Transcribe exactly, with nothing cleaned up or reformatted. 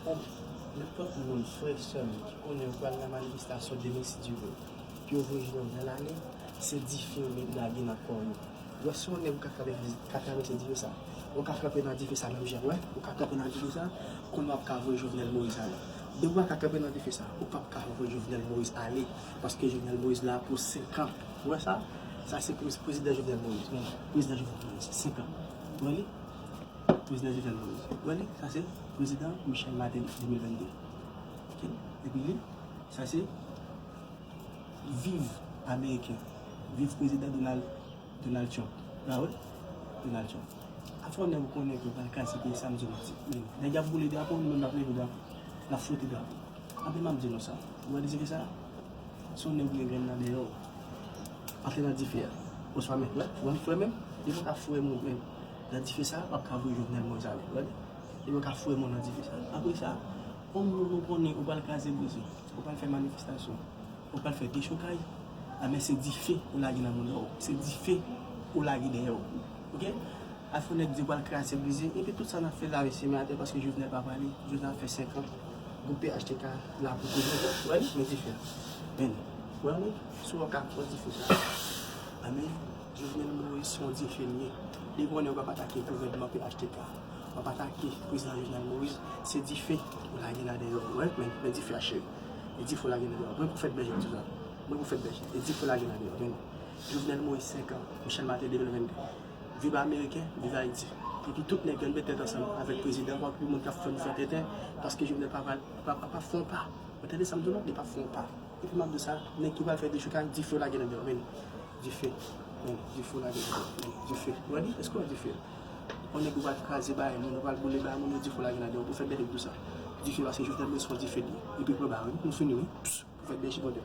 Nenpòt moun, frè, sè m, ki konnen yo pral nan manifestasyon demen, si Dye vle, pou yo voye Jovenel ale, se dife yo met lage nan kò yo. Ou wè, si yon nèg ou ka travèse, ka travèse dife sa, ou ka kanpe nan dife sa menm jan, wè, ou ka kanpe nan dife sa, kounye a w ap ka voye Jovenel Moïse ale. Depi w pa ka kanpe nan dife sa, ou p ap ka voye Jovenel Moïse ale, paske Jovenel Moïse la pou senk an. Ou wè sa? Sa se prez-, prezidan Jovenel Moïse. Men, prezidan Jovenel Moïse, senk an. Ou wè li? Prezidan Jovenel Moïse. Ou wè li? Sa se prezidan Michel Martelly, de mil venn de. Ok? Epi li, sa se viv Ameriken. Viv prezidan Donald, Donald Trump. Ba wi? Donald Trump. Afè yon nèg ou konnen ke pral kraze peyi sa, m di w manti. Men, nèg y ap boule drapo, nou menm n ap leve drapo. N ap fwote drapo. Anpil m ap di nou sa. Ou wè dife sa? Si yon nèg gen grenn nan deyò, antre nan dife a. Oswa men, wè, wè, frè menm, li pa ka foure moun menm. Nan dife sa, w ap ka voye Jovenel Moïse ale. Ou wè? Li pa ka foure moun nan dife sa. Apre sa, yon moun ou konnen ou pral kraze brize, ou pral fè manifestasyon, ou pral fè dechokay, a men se dife ou lage nan mouda w. Se dife ou lage dèyè w. Ok? Afè nèg di pral kraze brize, epi tout sa n ap fè la, mesye, men atè paske Jovenel pa pale, Jovenel ap fè senk an. Gwoup P H T K la pou toujou. Wè li, men dife a. Men, wè li, si w ka pran dife sa. Amen. Jovenel Moïse se yon dife li ye. Li konnen w p ap atake gouvènman P H T K. W ap atake prezidan Jovenel Moïse, se dife ou lage nan dèyè w. Wè, men, men dife a cheri. E dife ou lage nan dèyè w. Mwen pou fèt bèje tout sa. Mwen pou fèt bèje. E dife ou lage nan dèyè w. Men, Jovenel Moïse senk an, Michel Martelly de mil venn de. Viv Ameriken, viv Ayiti. Epi tout nèg yo met tèt ansanm avèk prezidan, pa pou moun k ap fè nou fè tenten, paske Jovenel pa, pa, pa, pa fè yon pa. Ou tande sa m di w la? Li pa fè yon pa. Epi m ap di w sa, nèg ki pral fè dechokay, dife w lage nan dèyè w, men. Dife. Men, dife w lage nan dèyè w, men. Dife. Ou wè li? Èske w wè dife? Yon nèg ou pral kraze bagay moun, ou pral boule bagay moun, ou dife w lage nan dèyè w. Pou fèt bèje di w sa. Dife paske Jovenel Moïse fè yon dife li. Epi pran bagay, wi. Nou fini, wi. Pou fèt bèje, bon,